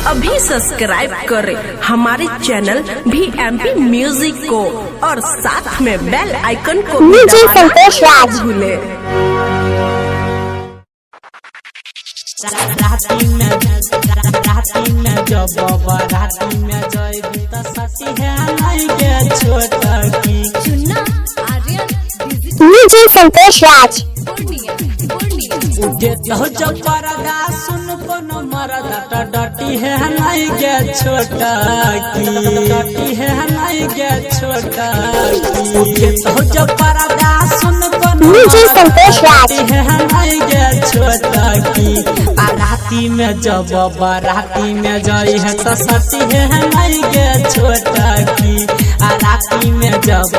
अभी सब्सक्राइब करें हमारे चैनल भी एम पी म्यूजिक को और साथ में बेल आइकन को भी म्यूजिक दबाना संतोष ना राज। भूलें। राति में जब राति में जयबी त सती है नहीं के छोटकी। चुन्ना आर्यन डिजिटल म्यूजिक संतोष राज। पूर्णिया पूर्णिया। उठे तो जब परदा सुन कोनो मरदा त डटी है नहीं के छोटकी, डटी है नहीं के छोटकी। उठे तो जब परदा सुन कोनो म्यूजिक संतोष राज। डटी है नहीं के छोटकी। आ राति में जब राति में जई है त सती है नहीं के छोटकी। आ राति में जब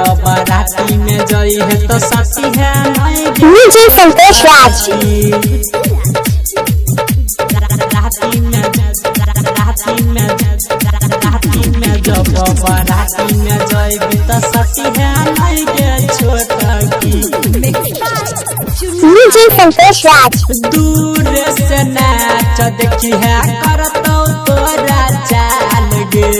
राति में जई है त सती है नहीं के म्यूजिक संतोष राज। राति में राति में राति में जब राति में जयबी त सती है नहीं के छोटकी। म्यूजिक संतोष राज। दूर से नाच देखी है करतौ तोरा चाल गे,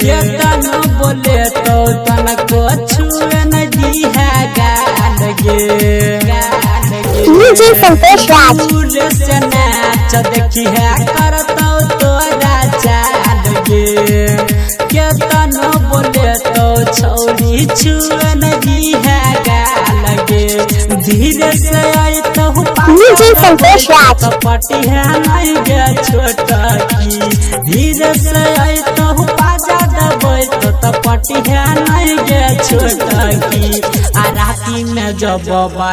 केतन बोले तो तनको छुए न दी है गाल गे, गाल गे। म्यूजिक संतोष राज। दूर से नाच देखी है करतौ तोरा चाल गे, केतन बोले तो छौरी छुए न दी है गाल गे। धीरे से आई तो म्यूजिक संतोष राज। पटी है नहीं गे छोटकी। धीरे से आई तो पाजा दबै तो तपटी है नहीं गे छोटकी। आ राति में जब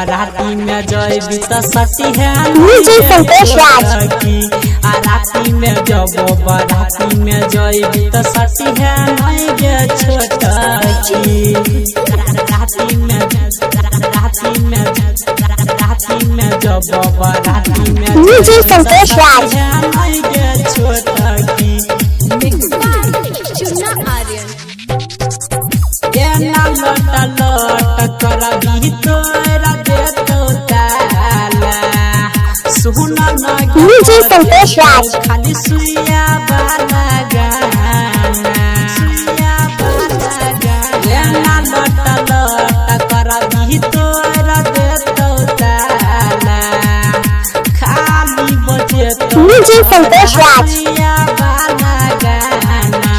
राति में जयबी त सती है नहीं म्यूजिक गे संतोष राज। छोटकी। आ राति में जब राति में जयबी त सती है नहीं गे छोटकी। राति में राति में राति में जब राति में म्यूजिक संतोष राज। नहीं गे छोटकी। चुन्ना आर्यन। एना लोट लोट करबी तोरा देतौ ताला, सुन न गे म्यूजिक संतोष राज। खाली सुइया वाला गाना, सुइया वाला गाना। एना लोट लोट करबी तोरा देतौ ताला, खाली बजेतौ म्यूजिक संतोष राज। सुइया वाला गाना।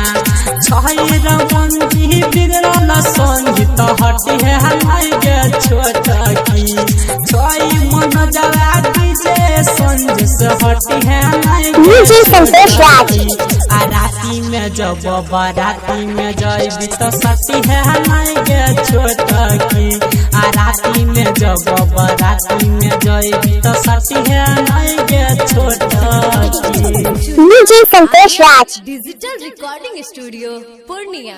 छैर मंजी बिगड़ल संगीत हटी है हलाई गे छोटकी। छै मन जरा डीजे संज से हटी है हलाई गे म्यूजिक संतोष राज। आ राति में जब राति में जयबी त सती है हलाई गे छोटकी। आ राति में जब राति में जयबी त सती है हलाई गे छोटकी। Music Santosh Raj. Digital recording studio Purnia.